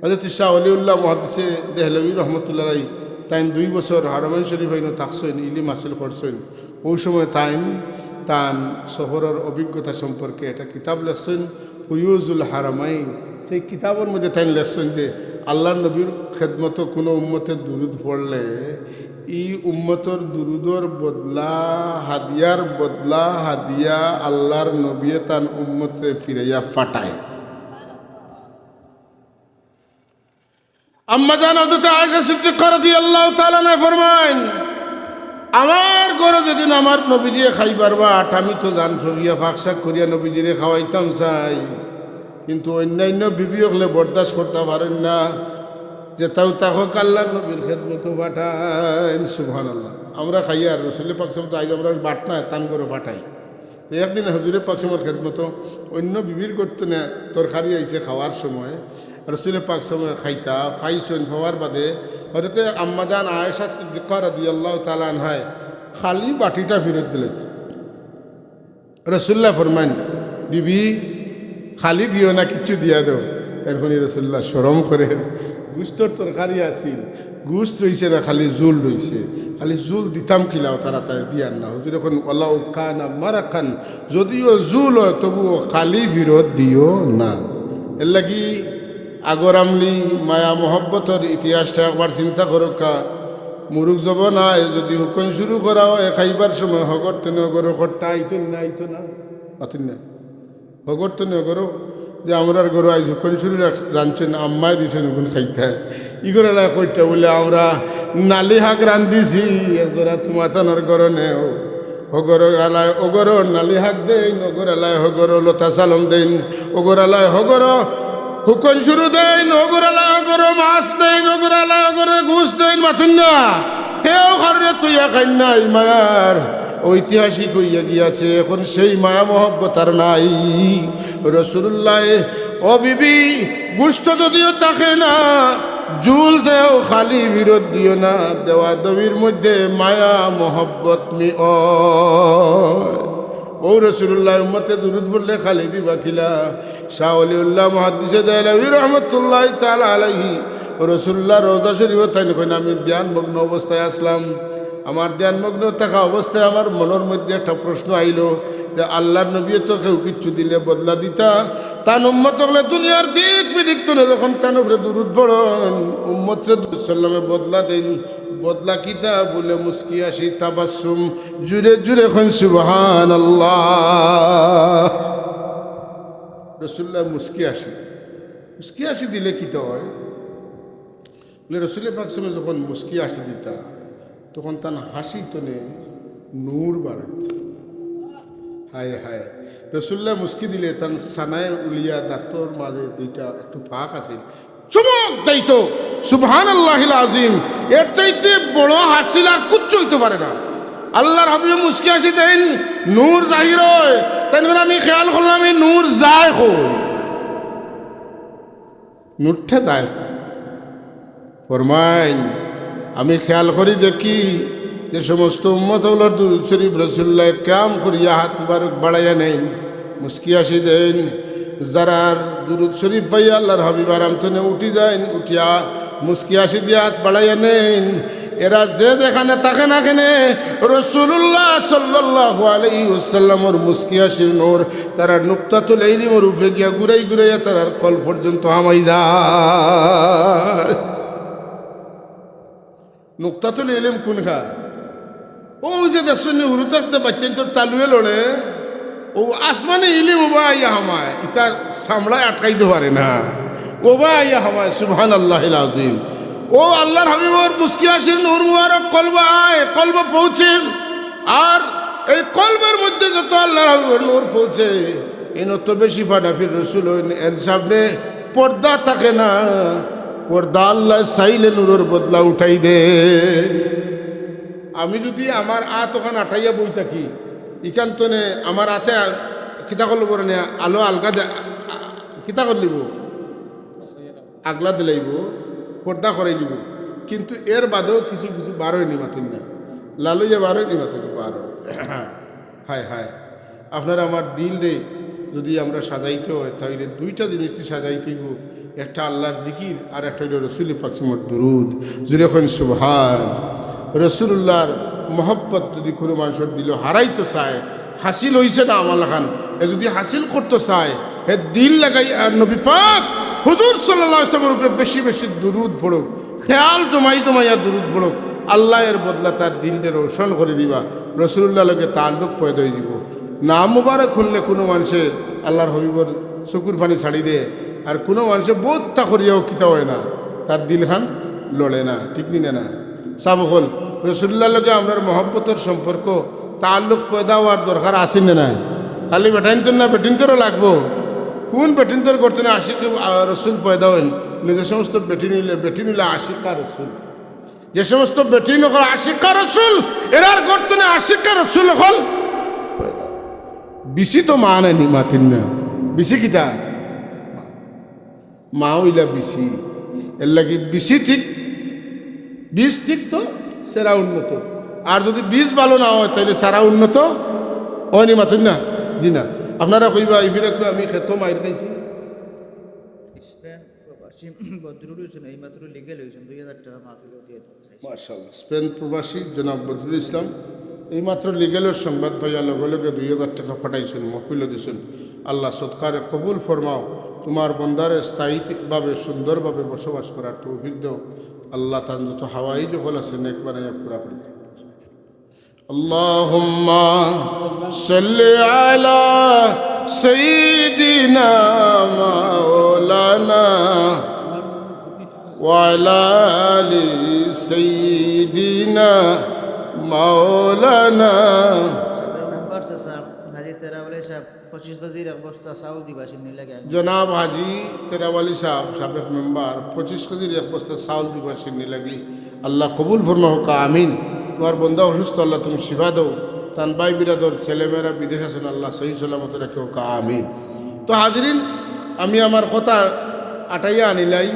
হযরত শাহ ওলিউল্লাহ মুহাদ্দিসে দেহলভী রহমতুল্লাহ আলাইহি, তাইন দুই বছর হারামাইন শরীফ আইনো থাকছইন, ইলিম হাসিল করছইন। অউ সময় তাইন তান সফরর অভিজ্ঞতা সম্পর্কে একটা কিতাব লেখছইন, ফুয়ুজুল হারামাইন। সেই কিতাবর মধ্যে তাইন লেখছইন যে আল্লাহর নবীর খেদমতো কুনু উম্মতে দুরুদ পড়লে ই উম্মতর দুরুদর বদলা, হাদিয়ার বদলা হাদিয়া আল্লাহর নবীয়ে তান উম্মতরে ফিরাইয়া ফাটায়। আম্মাজান হযরত আয়েশা সিদ্দিকা রাদিয়াল্লাহু তাআলা আনহা ফরমাইন, "আমার ঘরো যেদিন আমার নবীজিয়ে খাইবার বাট, আমি তো জান সরিয়া ফাঁক-শাক করিয়া নবীজিরে খাওয়াইতাম চাই, কিন্তু অইন্যাইন্য বিবি অকলে বরদাস্ত করতা পারইন না, যেতাউ থাকউক আল্লাহর নবীর খেদমতো ফাটাইন।" সুবহানাল্লাহ। আমরা খাইয়ার, রসুলে পাক সাল্লাল্লাহু আলাইহি ওয়াসাল্লাম তো আইজ আমরার বাট নায়, তান ঘরো ফাটাই। তো একদিন হুজুরে পাক সাল্লাল্লাহু আলাইহি ওয়াসাল্লামর খেদমতো অন্য বিবির ঘর তনে তরকারি আইছে খাওয়ার সময়, রসুলে পাক সাল্লাল্লাহু আলাইহি ওয়াসাল্লাম খাইতা পাইছইন, পাওয়ার বাদে হযরতে আম্মাজান আয়েশা সিদ্দিকা রাদিয়াল্লাহু তাআলা আনহায় খালি বাটিটা ফিরত দিলাইতা। রসুল্লাহ ফরমাইন, "বিবি, খালি দিও না, কিচ্ছু দিয়া দেও।" তখন রসুল্লাহ শরম করেন, গুস্তর তরকারি আছিল, গুস্ত রইছে না, খালি জুল রইছে, খালি জুল দিতাম কিলাও, তারা তাই দিয়ার না। হুজুরে কইন, "ওয়ালাউ কানা মারাকান, যদিও জুল অয়, তবুও খালি ফিরত দিও না।" এর লাগি আগর আমলি মায়া মহব্বতর ইতিহাসটা একবার চিন্তা করউক্কা। মুরুগ জবনায় যদি হুকন শুরু করা অয়, খাইবার সময় হগর তনে হগরো খট্টা আইতো না, আইতো না, আইতো না। হগর তনে হগরো যে আমরার ঘরো আইজ হুকন শুরু রাখ-, রানছইন, আম্মায় দিছইন, হুকন খাইতায়। ইগর আলায় কইতা বুলে, "আমরা নালি হাক রান্দিছি, এক জোড়া তুমাতানর ঘরো নেও।" হগর আলায় হগরো নালি হাক দেইন, হগর আলায় হগরো লতা সালম দেইন, হগর আলায় হগরো হুকন শুরু দেইন, হগর আলায় হগরো মাছ দেইন, হগর আলায় হগরো গুস্ত দেইন, মাতুন না। কেউ কারোরে তুইয়া খাইন না, ই মায়ার ঐতিহাসিক অইয়া গিয়াছে, এখন সেই মায়া মহব্বত আর নাই। রসুলুল্লাহ, "ও বিবি, গুস্ত যদিও থাকে না, জুল দেও, খালি ফিরত দিও না।" দেওয়া দেওয়ির মধ্যে মায়া মহব্বত নি অয়। ও রসুলুল্লাহ, উম্মতে দুরুদ পড়লে খালি দিবা কিলা? শাহ ওলিউল্লাহ মুহাদ্দিসে দেহলভী রহমতুল্লাহ তাআলা আলাইহি, রসুলুল্লাহ রওজা শরীফো তাইন কইন, "আমি ধ্যানমগ্ন অবস্থায় আছলাম, আমার ধ্যানমগ্ন থাকা অবস্থায় আমার মনর মধ্যে একটা প্রশ্ন আইলো যে আল্লাহর নবীয়ে তো কেউ কিচ্ছু দিলে বদলা দিতা, তান উম্মত অকলে দুনিয়ার দিক বিদিক তনে যখন তান উপরে দুরুদ পড়ইন, উম্মতরে দুরুদ সালামে বদলা দেইন, বদলা কিতা?" বুলে, "মুস্কি হাসি, তাবাসসুম।" জুরে জুরে কইন, "সুবহানাল্লাহ।" রসুলুল্লাহ মুস্কি হাসি, মুস্কি হাসি দিলে কিতা অয়? বুলে, রসুলে পাক সাল্লাল্লাহু আলাইহি ওয়াসাল্লাম যখন মুস্কি হাসি দিতা, তখন তান হাসি তনে নূর বারইত। হায় হায়, রসুলুল্লাহ মুস্কি দিলে তান সানায়ে উলিয়া দাঁতর মাঝে দুইটা একটু ফাঁক আছিল, চুমুক দেইতো। সুবহানাল্লাহিল আজিম, এর চাইতে বড় হাসিল আর কুচ্ছু অইতো পারে না। আল্লাহর হাবিবে মুস্কি হাসি দেইন, নূর জাহির অয়। তাইন কইন, "আমি খেয়াল করলাম, এই নূর যায় কই?" নূরটা যায় কই? ফরমাইন, "আমি খেয়াল করি দেখি যে সমস্ত উম্মত অকলর দুরুদ শরীফ রসুলুল্লাহ কাম করিয়া হাত মুবারক বাড়াইয়া নেইন, মুস্কি হাসি দেইন, যারার দুরুদ শরীফ পাইয়া আল্লাহর হাবিব আরাম তনে উঠি যাইন, উঠিয়া মুস্কি হাসি দিয়া হাত বাড়াইয়া নেইন, এরা যে যেখানে থাকে না কেনে, রসুলুল্লাহ সাল্লাল্লাহু আলাইহি ওয়াসাল্লামর মুস্কি হাসির নূর তারার নুকতাতুল ইলিমর উপরে গিয়া ঘুরাই ঘুরাইয়া তারার কলব পর্যন্ত হামাই যায়।" নুকতাতুল ইলিম কুনখান? অউ যে দেখছইন নি, হুরু থাকতে বাইচ্চাইন্তর তালুয়ে লড়ে, অউ আসমানি ইলিম অবা আইয়া হামায়, ইতা চামড়ায় আটকাইতো পারে না, অবা আইয়া হামায়। সুবহানাল্লাহিল আজিম। অউ আল্লাহর হাবিবর মুস্কি হাসির নূর মুবারক কলবো আয়, কলবো পৌঁছে, আর এই কলবর মধ্যে যত আল্লাহর হাবিবর নূর পৌঁছে, এইন অত বেশি পানাফির রসুল অইন, এন সামনে পর্দা থাকে না, পর্দা আল্লায় চাইলে নূরর বদলা উঠাই দে। আমি যুদি আমার আত অখান আটাইয়া বই থাকি, ইখান তনে আমার আতে কিতা করলিবো রে, আলো আলগা দে-, কিতা করলিবো? আগলা দিলাইবো, পর্দা করাইলিবো। কিন্তু এর বাদেও কিছু কিছু বারইন নি, মাতইন না, লাল অইয়া বারইন নি, মাতইন না, বারইন। হায় হায়, আপনার আমার দিলরে যুদি আমরা সাজাইতে অয়, তাইলে দুইটা জিনিস দি সাজাইতে অইবো, একটা আল্লাহর জিকির আর একটা অইলো রসুল পাক সাল্লাল্লাহু আলাইহি ওয়াসাল্লামর দুরুদ। জুরে কইন সুবহান। রসুলুল্লাহর মহব্বত যুদি কুনু মানষর দিলো হারাইতো চায়, হাসিল অইছে না আমল খান, এ যুদি হাসিল করতো চায়, হে দিল লাগাইয়া নবী পাক হুজুর সাল্লাল্লাহু আলাইহি ওয়াসাল্লামর উপরে বেশি বেশি দুরুদ পড়ুক, খেয়াল জমাই জমাইয়া দুরুদ পড়ুক, আল্লায় এর বদলা তার দিলরে রোশন করি দিবা, রসুলুল্লাহর লগে তাল্লুক পয়দা অই যিবো। নাম মুবারক হুনলে কুনু মানষে আল্লাহর হাবিবর চকুর পানি ছাড়ি দে, আর কুনু মানষে বউততা করিয়াও কিতা অয় না, তার দিল খান লড়ে না, ঠিক নি না? সাব অকল, রসুলুল্লাহর লগে আমরার মহব্বতর সম্পর্ক, তাল্লুক পয়দা অওয়ার দরকার আছে না নাই? খালি বেটাইন্তর না, বেটিন্তরও লাগবো। কুন বেটিন্তর ঘর তনে আশিক, আ, রসুল পয়দা অইন? যে সমস্ত বেটিন অইলে, বেটিন অইলে আশিকা রসুল। যে সমস্ত বেটিন অকল আশিকা রসুল, এরার ঘর তনে আশিকা রসুল অকল পয়দা। বিচি তো মা নায় নি, মাতইন না? বিচি কিতা? মা অইলা বিচি। এরলাগি বিচি ঠিক, বীজ ঠিক তো চারা উন্নত। আর যুদি বীজ ভালা না অয়, তাইলে চারা উন্নত অয় নি, মাতইন না? জি না। আপনারা কইবা, "ইফিরে কই আমি খেতো মাইর খাইছি।" স্পেন প্রবাসী বদরুল হোসেন এইমাত্র লিগেল অইছইন, দুই হাজার টেকা মাহফিলো দিয়া দেইন। মাশাআল্লাহ। স্পেন প্রবাসী জনাব বদরুল ইসলাম এইমাত্র লিগেলর সংবাদ পাইয়া লগে লগে দুই হাজার টেকা পাঠাইছইন, মাহফিলো দিছইন। আল্লাহ সদকারে কবুল ফরমাও, তুমার বন্দারে স্থায়ীভাবে সুন্দরভাবে বসবাস করার তৌফিক দেও। আল্লাহ তান যত হাওয়াইজ অকল আছে নেক বানাইয়া পুরা করি দেও। اللهم صل على سيدنا مولانا وعلى آل سيدنا مولانا। সাবেক মেম্বার চাচা, হাজি তেরাওয়ালি সাহেব, পঁচিশ কেজির এক বস্তা চাউল দিবা, সিন্নি লাগে। জনাব হাজি তেরাওয়ালি সাহেব, সাবেক মেম্বার, পঁচিশ কেজির এক বস্তা চাউল দিবা, সিন্নি লাগি। আল্লাহ কবুল ফরমাউক্কা, আমিন। তুমার বন্দা অসুস্থ, আল্লাহ তুমি শিফা দেও। তান ভাই বিরাদর ছেলেমেয়েরা বিদেশ আছইন, আল্লাহ সহি সালামতে রাখিউক্কা, আমিন। তো হাজিরিন, আমি আমার কথা আটাইয়া আনিলাই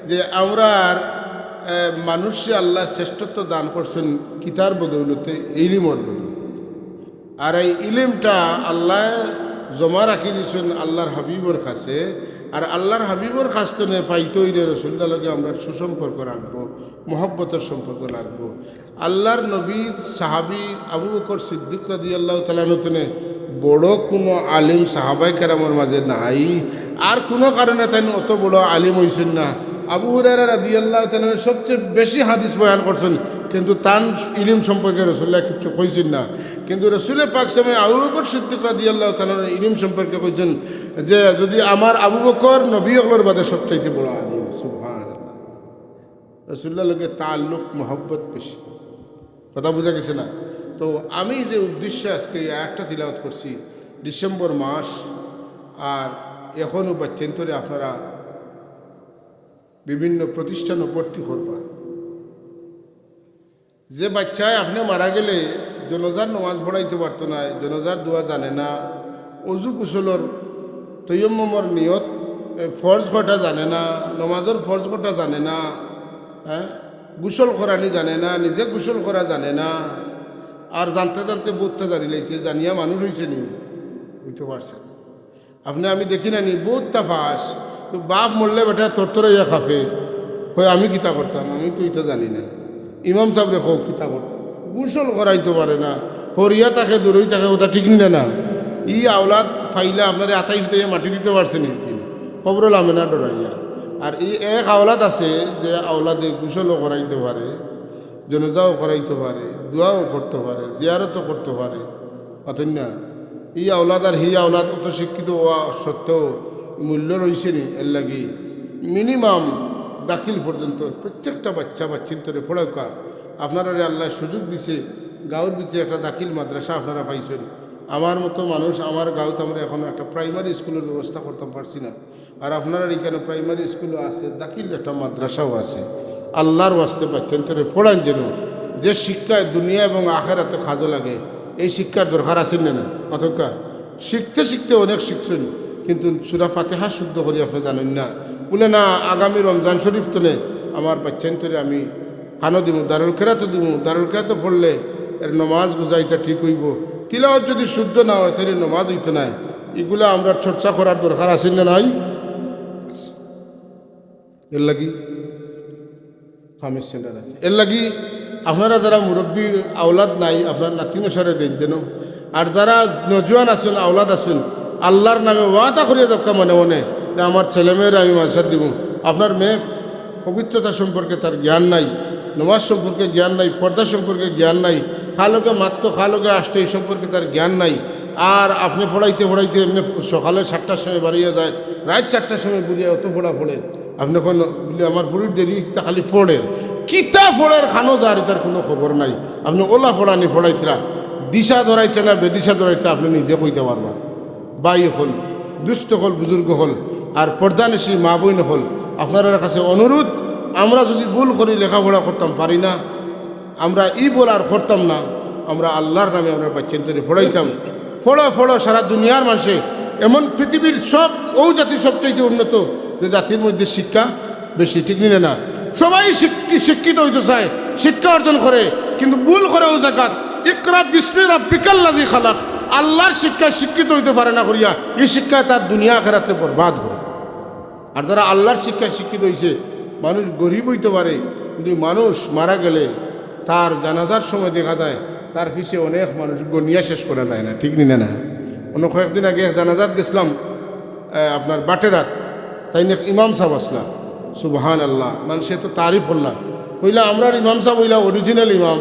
যে আমরার, এ, মানুষরে আল্লায় শ্রেষ্ঠত্ব দান করছইন কিতার বদৌলতে, ইলিমর বদৌলতে। আর এই ইলিমটা আল্লায় জমা রাখি দিছইন আল্লার হাবিবর কাছে। আর আল্লার হাবিবর কাছ থনে পাইতে অইলে রসুলুল্লাহর লগে আমরার সুসম্পর্ক রাখবো, মহব্বতর সম্পর্ক রাখবো। আল্লার নবীর সাহাবী আবু বকর সিদ্দিক রাদিয়াল্লাহু তাআলা আনহু থনে বড় কুনু আলিম সাহাবায়ে কেরামর মাঝে নাই, আর কুনু কারণে তাইন অত বড় আলিম অইছইন না। আবু হুরায়রা রাদিয়াল্লাহু তাআলা আনহু সবচেয়ে বেশি হাদিস বয়ান করছইন, কিন্তু তান ইলিম সম্পর্কে রসুলুল্লায় কিচ্ছু কইছইন না। কিন্তু রসুলে পাক সামে আবু বকর সিদ্দিক রাদিয়াল্লাহু তাআলা আনহুর ইলিম সম্পর্কে কইছইন যে, "যুদি আমার আবু বকর নবী অকলর বাদে সবচাইতে বড় আলিম।" সুবহানাল্লাহ। রসুলুল্লাহর লগে তাল্লুক, মহব্বত বেশি। কথা বুঝা গেছে না? তো আমি যে উদ্দেশ্যে আজকে এই আয়াতটা তিলাওয়াত করছি, ডিসেম্বর মাস, আর এখনও বাচ্চাইন্তরে আপনারা বিভিন্ন প্রতিষ্ঠানো ভর্তি করবা। যে বাচ্চায় আপনে মারা গেলে জনাজার নমাজ পড়াইতে পারতো নায়, জনাজার দোয়া জানে না, অজু গোসলর তৈয়ম্মমর নিয়ত, এ, ফরজ কয়টা জানে না, নমাজর ফরজ কয়টা জানে না, হ্যাঁ, গোসল করানি জানে না, নিজে গোসল করা জানে না, আর জানতে জানতে বউততা জানিলাইছে, জানিয়া মানুষ অইছে নি? অইতে পারছে না। আপনে আমি দেখি না নি, বউততা পাশ। তো বাপ মরলে বেটা তরতরাইয়া কাঁপে। কয়, "আমি কিতা করতাম? আমি তো ইতা জানি না।" ইমাম সাবরে কও, "কিতা করতাম?" গোসল করাইতো পারে না, হরিয়া থাকে, দূরই থাকে, অতা ঠিক নি না? ই আওলাদ পাইলা আপনারে আতাই ফিতাইয়া মাটি দিতো পারছে নি? কবরো লামে না ডরাইয়া। আর ই এক আওলাদ আছে যে আওলাদে গোসলও করাইতো পারে, জনাজাও করাইতো পারে, দোয়াও করতো পারে, জিয়ারতও করতো পারে। মাতইন না? ই আওলাদ আর হি আওলাদ অত শিক্ষিত অওয়া সত্ত্বেও মূল্য রইছে নি? এরলাগি মিনিমাম দাখিল পর্যন্ত প্রত্যেকটা বাচ্চা বাচ্চিন্তরে পড়াউক্কা। আপনারারে আল্লায় সুযোগ দিছে, গাঁওর ভিতরে একটা দাখিল মাদ্রাসা আপনারা পাইছইন। আমার মতো মানুষ, আমার গাঁওত আমরা এখনো একটা প্রাইমারি স্কুলর ব্যবস্থা করতাম পারছি না। আর আপনারার ইখানো প্রাইমারি স্কুলও আছে, দাখিল একটা মাদ্রাসাও আছে। আল্লার ওয়াস্তে বাচ্চাইন্তরে পড়াইন যেন, যে শিক্ষায় দুনিয়া এবং আখেরাতে কাজো লাগে, এই শিক্ষার দরকার আছে না না? অতকা শিখতে শিখতে অনেক শিখছইন, কিন্তু সূরা ফাতিহা শুদ্ধ করি আপনে জানইন না। বুলে, "না, আগামী রমজান শরীফ থনে আমার বাচ্চাইন্তরে আমি কানো দিমু, দারুল কেরাতো দিমু, দারুল কেরাতো পড়লে এর নমাজ রোজা ইতা ঠিক অইবো।" তিলাওয়াত যুদি শুদ্ধ না অয়, তাইলে নমাজ অইতো নায়। ইগুলা আমরার চর্চা করার দরকার আছে না নাই? এরলাগি ফার্মেসি সেন্টার আছে। এরলাগি আপনারা যারা মুরব্বি আওলাদ নাই, আপনার নাতি নশারে দেইন যেন। আর যারা নজওয়ান আছইন, আওলাদ আছইন, আল্লার নামে ওয়াদা করিয়া যাউক্কা মনে মনে যে আমার ছেলেমেয়েরে আমি মাদ্রাসাত দিমু। আপনার মেয়ে পবিত্রতা সম্পর্কে তার জ্ঞান নাই, নমাজ সম্পর্কে জ্ঞান নাই, পর্দা সম্পর্কে জ্ঞান নাই, কার লগে মাততো, কার লগে আসতো, ই সম্পর্কে তার জ্ঞান নাই। আর আপনে পড়াইতে পড়াইতে এমনে সকালে সাতটার সময় বারইয়া যায়, রাইত চারটার সময় বুলিয়া অত পড়া পড়ের। আপনে কইন বুলে, "আমার পুড়ির দেরি অইছে, তা খালি পড়ের।" কিতা পড়ের, কানো যার, ইতার কুনু খবর নাই। আপনে অলা পড়ানি পড়াইতরা, দিশা ধরাইতরা না বেদিশা ধরাইতরা, আপনে নিজে কইতা পারবা। ভাই অকল, দুস্ত অকল, বুজুর্গ অকল, আর পর্দানিশি মা বইন অকল, আপনারার কাছে অনুরোধ, আমরা যুদি ভুল করি, লেখাপড়া করতাম পারি না, আমরা ই ভুল আর করতাম না, আমরা আল্লার নামে আমরা বাচ্চাইন্তরে পড়াইতাম। পড়ো, পড়ো, সারা দুনিয়ার মানষে এমন পৃথিবীর সব, অউ জাতি সবচাইতে উন্নত, যে জাতির মধ্যে শিক্ষা বেশি, ঠিক নি না? সবাই শিক্ষি-, শিক্ষিত অইতো চায়, শিক্ষা অর্জন করে, কিন্তু ভুল করে অউ জাগাত। ইকরা বিসমি রাব্বিকাল্লাযী খালাক, আল্লার শিক্ষায় শিক্ষিত অইতো পারে না করিয়া, ই শিক্ষায় তার দুনিয়া আখেরাতরে বরবাদ করে। আর যারা আল্লার শিক্ষায় শিক্ষিত অইছে, মানুষ গরিব অইতো পারে, কিন্তু মানুষ মারা গেলে তার জানাজার সময় দেখা যায় তার পিছে অনেক মানুষ, গনিয়া শেষ করা যায় না, ঠিক নি না? অন্য কয়েকদিন আগে এক জানাজাত গেছলাম, আহ, আপনার বাটেরাত, তাইন এক ইমাম সাব আছলা, সুবহানাল্লাহ, মানষে তো তারিফ করলা, কইলা, "আমরার ইমাম সাব অইলা original ইমাম।"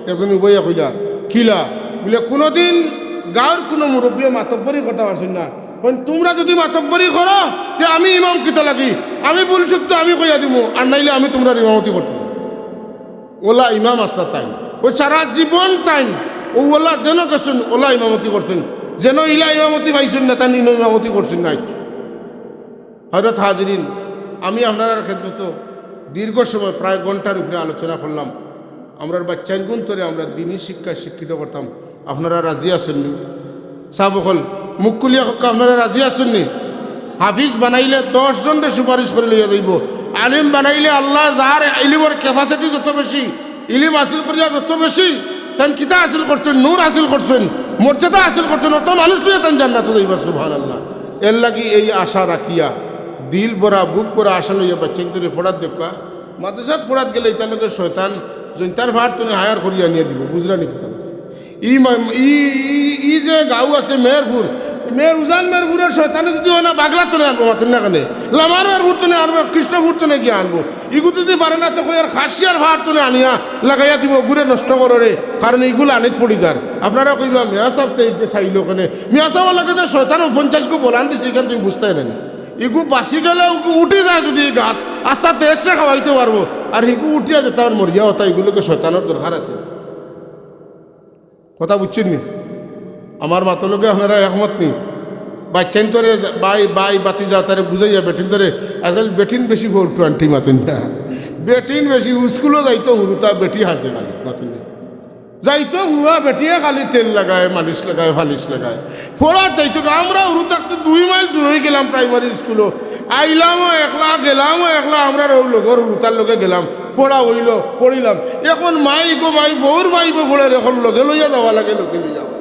একজন উবাইয়া কইলা, "কিলা?" বুলে, "কুনুদিন গাঁওর কুনু মুরব্বিয়ে মাতব্বরি করতা পারছইন না, কইন, 'তুমরা যুদি মাতব্বরি করো, তে আমি ইমাম কিতা লাগি? আমি ভুল শুদ্ধ আমি কইয়া দিমু, আর নাইলে আমি তুমরার ইমামতি করতাম।'" অলা ইমাম আছলা তাইন, অউ সারা জীবন তাইন অউ অলা যেন গেছইন, অলা ইমামতি করছইন, যেন ইলা ইমামতি পাইছইন না, তাইন ইনো ইমামতি করছইন না। হযরত হাজিরিন, আমি আপনারার খেদমতো দীর্ঘ সময়, প্রায় ঘন্টার উপরে আলোচনা করলাম। আমরার বাচ্চাইনগুন্তরে আমরা দিনী শিক্ষায় শিক্ষিত করতাম, আপনারা রাজি আছইন নি? সাব অকল, মুখ খুলিয়া কউক্কা, আপনারা রাজি আছইন নি? হাফিজ বানাইলে দশ জনরে সুপারিশ করি লইয়া যাইবো। আলিম বানাইলে আল্লায় যার ইলিমর capacity যত বেশি, ইলিম হাসিল করিয়া যত বেশি, তাইন কিতা হাসিল করছইন? নূর হাসিল করছইন, মর্যাদা হাসিল করছইন, অত মানুষ লইয়া তাইন জান্নাতো যাইবা, সুবহানাল্লাহ। এরলাগি এই আশা রাখিয়া, দিল ভরা, বুক ভরা আশা লইয়া বাচ্চাইন্তরে পড়াত দেউক্কা। মাদ্রাসাত পড়াত গেলে ইতার লগে শয়তান, জৈন্তার ফাড় তনে hire করিয়া আনিয়া দিবো, বুঝরা নি কথা? ই মা-, ই, ই, ই যে গাঁও আছে মেহেরপুর, মেহের উজান মেহেরপুরর শয়তানে যুদি অনা বাগলা তনে আনবো, মাতইন না কেনে? লামার মেহেরপুর তনে আনবো, কৃষ্ণপুর তনে গিয়া আনবো। ইগু যুদি পারে না তে কইয়ার খাসিয়ার ফাড় তনে আনিয়া লাগাইয়া দিবো, অগুরে নষ্ট করো রে, কারণ ইগু লানিত পড়ি যার। আপনারা কইবা, "মিয়া সাব তে ইগু চাইলো কেনে?" মিয়া সাবর লগে যে শয়তান পঞ্চাশ গু বলান দিছে, ইখান তুমি বুঝতায় না নি? ইগু বাচি গেলে ইগু উঠি যায় যুদি ই গাছ, আস্তা দেশরে খাওয়াইতো পারবো। আর ইগু উঠিয়া যেতা মরিয়া অতা, ইগুর লগে শয়তানর দরকার আছে। কথা বুঝছইন নি? আমার মাতর লগে আপনারা একমত নি? বাচ্চাইন্তরে বাই, বাই, বাতিজা তারে বুঝাইয়া বেটিন্তরে, আজকাল বেটিন বেশি four twenty, মাতইন না। বেটিন বেশি, স্কুলো যাইতো হুরুতা, বেটি হাছে খালি, মাতইন না। যাইতো হুয়া, বেটিয়ে খালি তেল লাগায়, মালিশ লাগায়, ফালিশ লাগায়। পড়াত যাইতো গি, আমরা হুরু থাকতে দুই মাইল দূর অই গেলাম প্রাইমারি স্কুলো। আইলামও একলা, গেলামও একলা, আমরার অউ লগর হুরুতার লগে গেলাম। পড়া অইলো, পড়িলাম। এখন মাই গো মাই, বউর মাই বউ পড়ের, এখন লগে লইয়া যাওয়া লাগে, লগে লইয়া যাওয়া লাগে।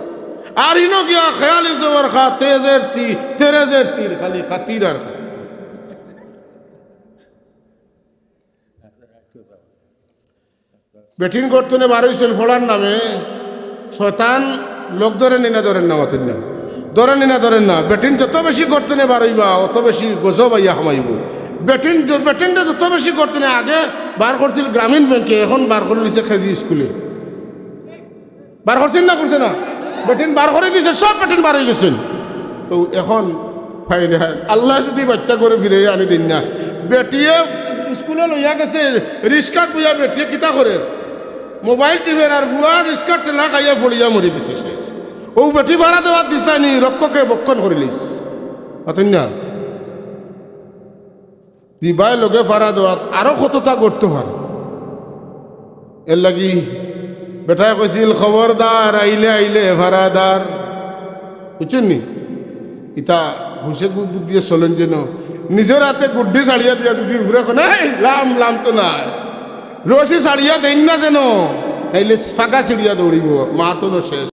আর ইনো গিয়া খেয়ালি জবর খা, তেজের তি, তেরেজের তীর, খালি খাতির আর খাতির। বেটিন ঘর তনে বার অইছইন পড়ার নামে, শয়তান লগ ধরের নি না ধরের না, মাতইন না? ধরের নি না ধরের না? বেটিন যত বেশি ঘর তনে বার অইবা, অত বেশি গজব আইয়া হামাইবো। বেটিন য-, বেটিনরে যত বেশি ঘর তনে, আগে বার করছিল গ্রামীণ ব্যাংকে, এখন বার করিলিছে কেজি স্কুলে। বার করছইন না, করছে না? বেটিন বার করি দিছে, সব বেটিন বার অই গেছইন। তো এখন ফাইন, আল্লায় যুদি বাচ্চা ঘরো ফিরাইয়া আনি দেইন না, বেটিয়ে স্কুলো লইয়া গেছে, রিস্কাত বইয়া বেটিয়ে কিতা করের? মোবাইল টিপের, আর পুয়া রিস্কার ঠেলা খাইয়া পড়িয়া মরি গেছে সে। অউ বেটি ফারা দেওয়াত দিছলা নি, রক্ষকে ভক্ষণ করিলিছে। মাতইন না? দিবায় লগে ফারা দেওয়াত আরো কততা ঘটতো পারে। এরলাগি বেটায় কইছিল, "খবরদার, আইলে আইলে ফারাদার।" বুঝছইন নি? ইতা হুশে গু-, বুদ্ধিয়ে চলইন যেন। নিজর আতে গুড্ডি ছাড়িয়া দিয়া যুদি উপরে কইন, "এই, লাম, লাম তো নায়।" রশি ছাড়িয়া দেইন না যেন, নাইলে ফাগা ছিড়িয়া দৌড়িবো, মাতও শেষ।